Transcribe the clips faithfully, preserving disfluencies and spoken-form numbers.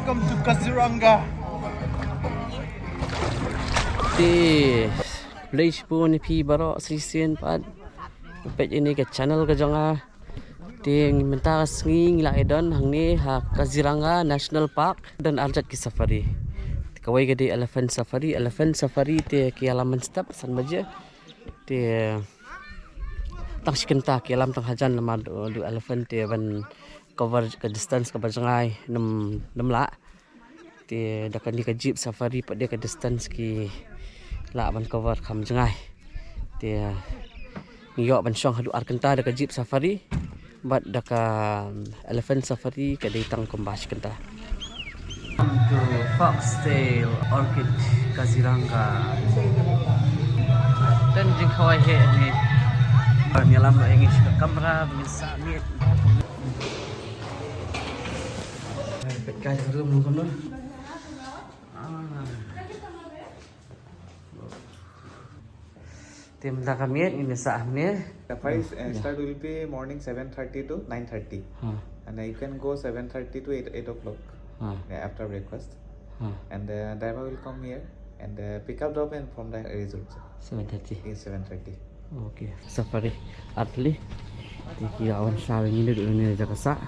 Welcome to Kaziranga. Te, khublei shibun ïa phi baroh shisien pat. Peit ïa kane ka channel ka jong nga. Te mynta ka sngi ngi la ïa don hangne ha Kaziranga National Park, don arjat ki safari. Kawei ka dei elephant safari, elephant safari te ki ïalam mynstep san baje. Te tang shi kynta ki ïalam tang hajan namar du, du elephant te ban cover ka distance kaba jngai nym, nym lah. Te da kane ka jeep safari pat de ka distance ki lah ban cover kham jngai. Te ngi ïoh ban shong haduh ar kynta da ka jeep safari bad da ka elephant safari ka dei tang kumba shi kynta. To Foxtail Orchid Kaziranga. Don jingkhawai hi ni. Ban ïalam ïa ngi sha ka kamra ban sah miet. Peit ka jong ka room kumno. Ah. Te mynta ka miet ngin ïa sah hangne. The price, uh, start will be morning seven thirty to nine thirty. Hmm. And, uh, you can go seven thirty to eight, eight o'clock. Hmm. Yeah, after breakfast. Hmm. And the driver will come here and, uh, pick up, drop in from the resort. Seven thirty. Yes, seven thirty. Okay. Safari. Artylli. Te ki wan sha ngi ne dei ne jaka sah.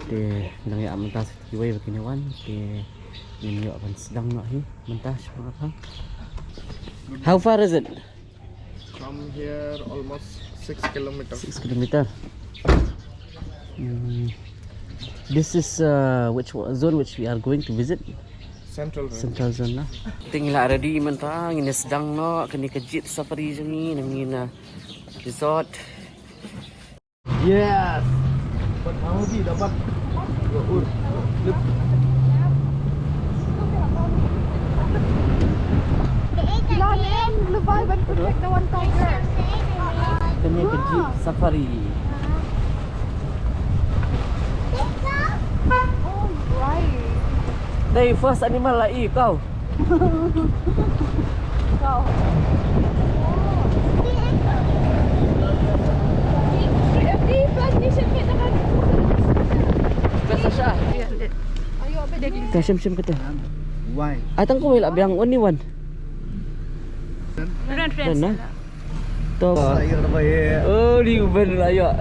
Te nang ïa mynta sa kiwei ba kine wan. Te ngin ïoh ban sdang noh hi mynta sha pang. How far is it? From here almost six kilometers. Six kilometer. Hmm. This is, uh, which wa-, zone which we are going to visit? Central Range. Central Zone na. Te ngi la ready mynta ngin sdang noh kane ka jeep safari jong ngi na ngin, uh, resort. Yes. Dapat mau di dapat. Kane ka jeep safari. Dei first animal la i kau. Ka shem shem kata. Why? Atang ko la biang only one. Friend, friend. Friend, ah? To. Oh, ni uban la ïa.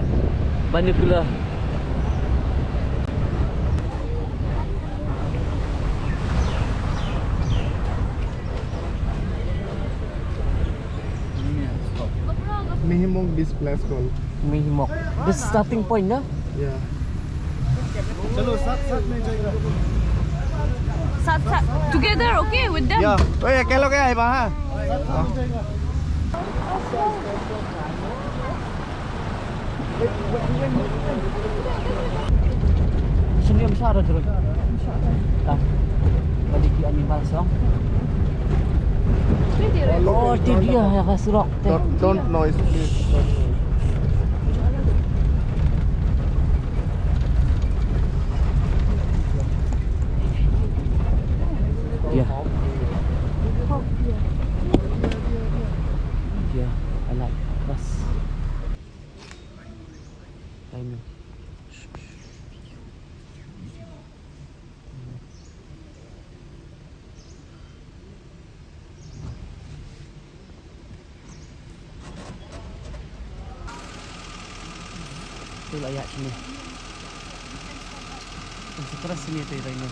Binocular. Mihimok, this place called. Mihimok. This starting point, no? Yeah. चलो, साथ, साथ में जाएगा। साथ, साथ, together, okay, with them? Yeah. ओए, अकेले क्या है वहाँ? Sngewsih ruh, ruh. Tang. Ba dei ki animal song. Oh, te dia ha ka surok te. Don't, don't noise, please. Don't noise. Dia. Dia, alat keras. Ai, no. Tu la ïa sini. Kan sekeras sini tu, ira ino.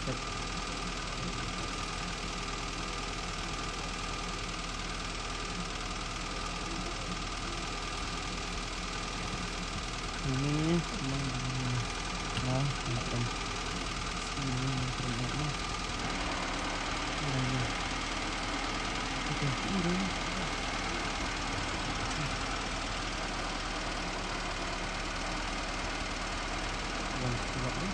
Ini, ini, ini. Nah, ini kan. Ini, ini, ini, ini. Ini, ini. Oke, ini. Yang kedua ini.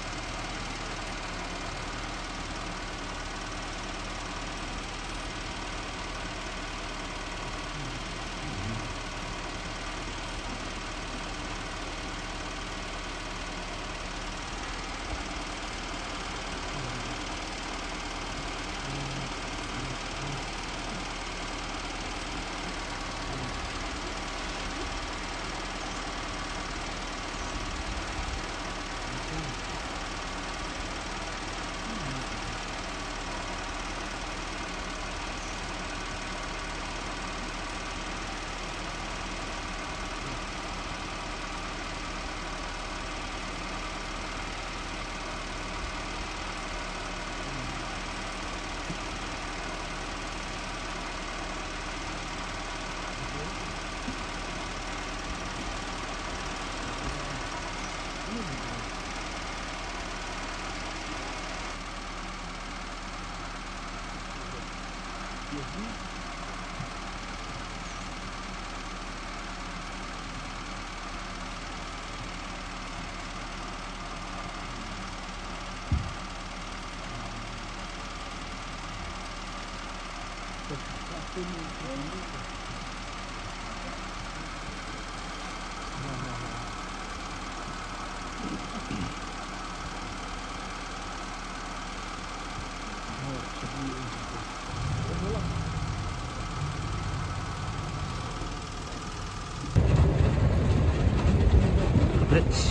Bridge.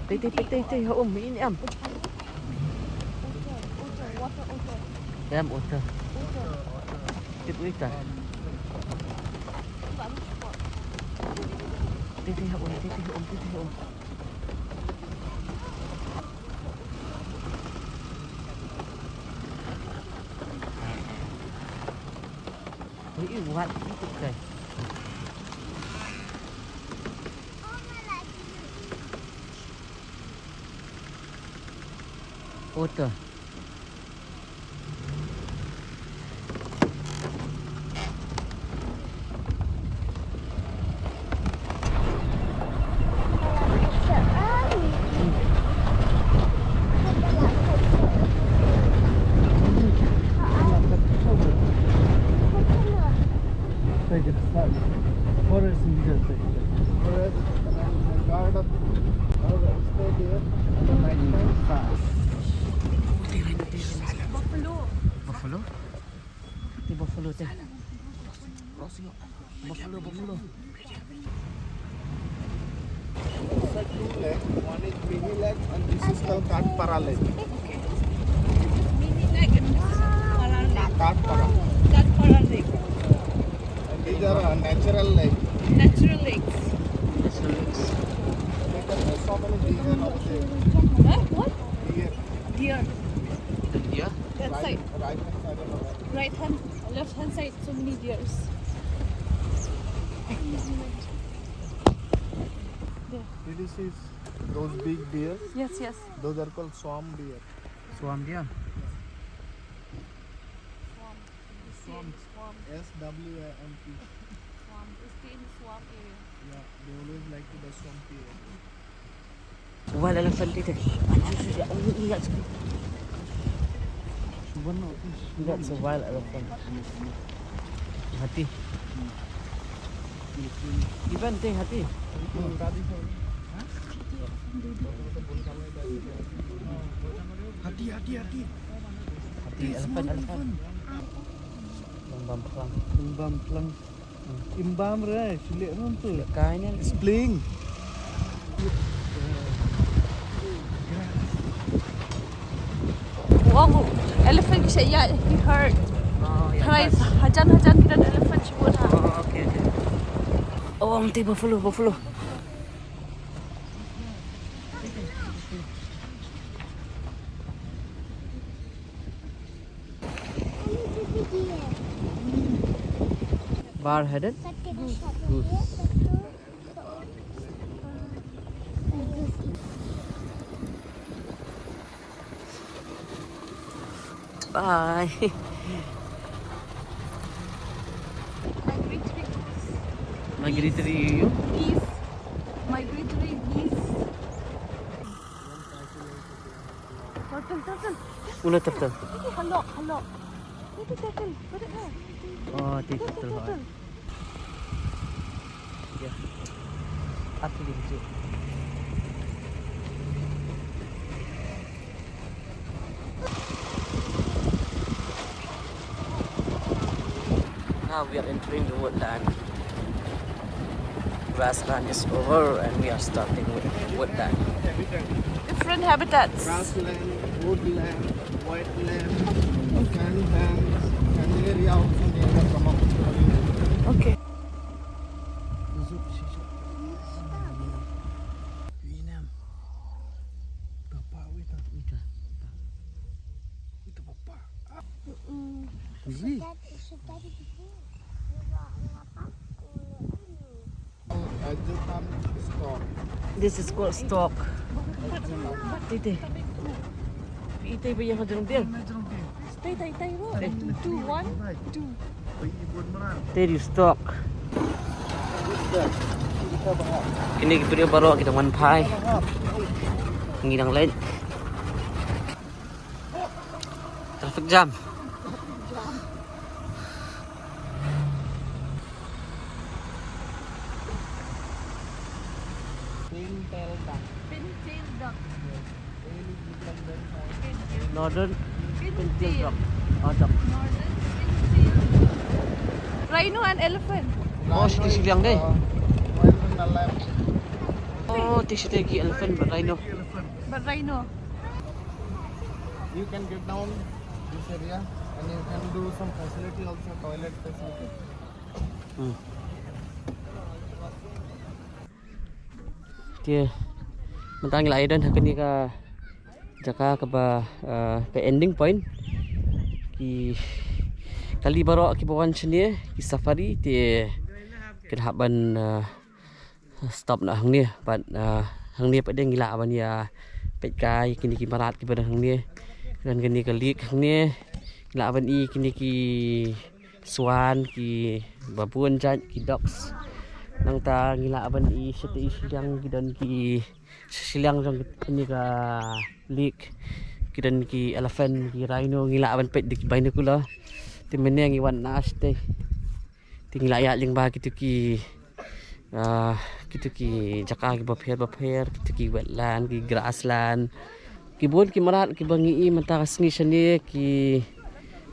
Tei, tei, tei, tei, tei, ha um, in em. Em, otter. Tip otter. Tei, tei, ha um, tei, tei, ha um, tei, tei, ha um. Ui, wat, ui, kai. Otter. Forest, forest, guard of, stay there. Buffalo. Buffalo? Di buffalo teh. Buffalo, buffalo. This is two lake. One is Mini Lake and this is called Katpara Lake. This is Mini Lake and this is Katpara Lake. Katpara. Katpara Lake. And these are, uh, natural lake. Natural lakes. Natural lakes. There are so many deer out there. Huh? What? Deer. Deer. The deer? That side. Right, right hand side of the lake. Right hand, left hand side, so many deers. There. Did you see those big deer? Yes, yes. Those are called swamp deer. Swamp deer? Swamp. Swamp. Swamp. S W A M P. Swamp. They stay in the swamp area. Yeah, they always like to the swampy area. Wild elephant itu. That's a wild elephant. Hati. Even teh hati. Hati, hati, hati. Hati, elephant, elephant. Nang bam plang. Nang bam plang. Im bam re, shu leh ruh tu. Shu leh kai ne. Spring. Wow, elephant ki sha ïaid, he heard. Oh, yeah. Guys, hajan hajan ki don elephant shibun ha. Oh, okay, okay. Oh, ong te buffalo, buffalo. Bar headed goose. Bye. Migratory goose. Migratory. Geese. Migratory geese. Turtle, turtle. Una turtle. Ini halok, halok. Ini turtle. Turtle. Oh, ini turtle. Turtle. Yeah. Asli hijau. Now we are entering the woodland. Grassland is over and we are starting with woodland. Different habitats. Grassland, woodland, wetland, sand banks, and area also they have come up. Okay. Mm-mm. Really? At the time store. This is called stock. Tei tei. Tei tei ba ïa ka jrong biang. Tei tei tei ro. Two, two, one, two. Tei di stock. Kine ki briew baroh ki dang wan phai. Ngi dang leit. Traffic jam. Pintail duck. Pintail duck. Northern Pintail duck. Oh, duck. Northern Pintail. Rhino and elephant. Oh, shi te shiliang de. Oh, te shi te ki elephant bad rhino. But rhino. You can get down this area and you can do some facility also, toilet facility. Hmm. Te mynta ngi la ïa don ha kane ka jaka kaba, eh, ka ending point. Ki kali baroh kiba wan shane ki safari te ki la hap ban, eh, stop noh hangne. Bad, ah, hangne pat de ngi lah ban ïa peit kai kine ki mrad kiba don hangne. Don kine ki lake hangne. Ngi lah ban i kine ki swan, kiba bun jait, ki ducks. Nangta ngi lah ban i shata i shiliang ki don ki shiliang jong kine ka lake. Ki don ki elephant, ki rhino, ngi lah ban peit da ki binocular. Te mynne ngi wan na shata. Te ngi la ïaid lyngba kito ki, ah, kito ki jaka kiba pher bapher, kito ki wetland, ki grassland. Ki bun ki mrad kiba ngi i mynta ka sngi shane ki,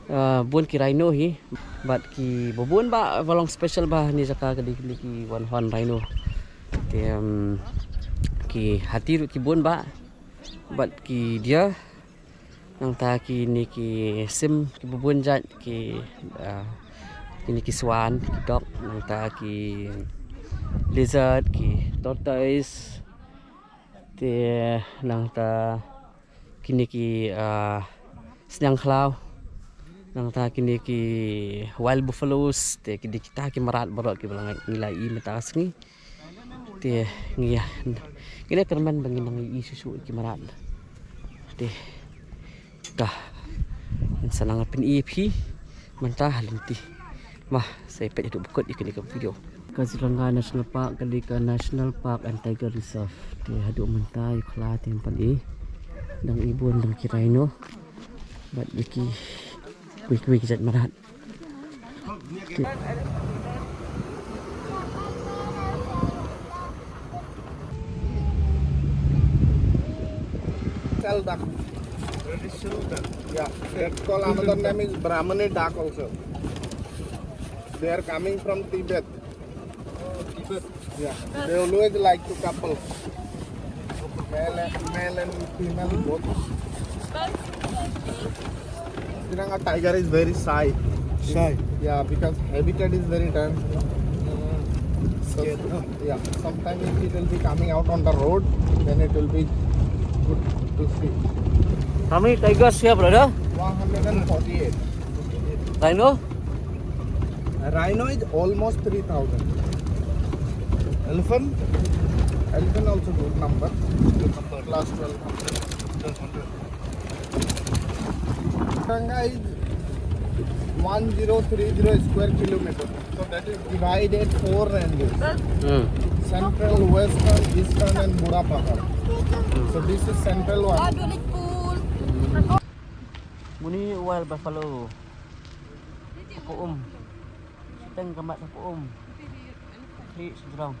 ah, bun ki rhino hi. Bad kiba bun bah ba long special bah ha kane ka jaka ka dei kine ki one horn rhino. Te, um, ki hati ruh ki bun bah. Bad ki deer. Nangta kine ki sim kiba bun jait ki, ah, kine ki swan, ki duck, nangta ki lizard, ki tortoise. Te nangta kine ki, ah, sniang khlaw. Nangta kine ki wild buffaloes, te kine kita ki mrad baroh kiba la ngi la i mynta ka sngi. Te ngi ïa, ngi la kyrmen ba ngin nang ïohi shuh shuh ki mrad. Te ka ngan sa nang pyni ïa phi mynta ha lynti. Mo, sa ïa peit haduh ba kut ïa kane ka video. Kaziranga National Park ka dei ka National Park and Tiger Reserve. Te haduh mynta ïa ka la te ym pat i dang i bun dang ki rhino bad ïa ki kiwei kiwei ki jait mrad. Cell duck. British cell duck. Yeah, that's called, another name is Brahmani duck also. They are coming from Tibet. Oh, Tibet. Yeah, they always like to couple. Male and, male and female both. Kaziranga tiger is very shy. Shy. Yeah, because habitat is very dense, you know. So, scared, huh? Yeah, sometimes if it will be coming out on the road, then it will be good to see. How many tigers here, brother? One hundred and forty-eight. Rhino? Rhino is almost three thousand. Elephant? Elephant also good number. Good number. Plus twelve hundred. Twelve hundred. Kaziranga is one zero three zero square kilometer. So that is divided four ranges. Hmm. Central, Western, Eastern and Burapahar. So this is central one. Muni wild buffalo. Ko um. Teng ka mat ko um. Klik sejrong.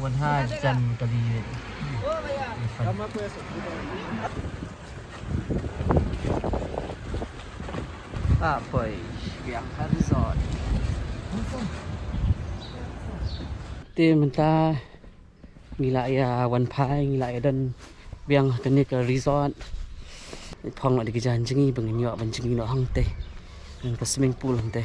Wan ha jan kali. Ah, boy, biang ha resort. Te mynta ngi la ïa wan phai, ngi la ïa don biang ha kane ka resort. Phong la da ki jan jngi ba ngin ïoh ban jngi noh hangtei. Ngan ka swimming pool hangtei.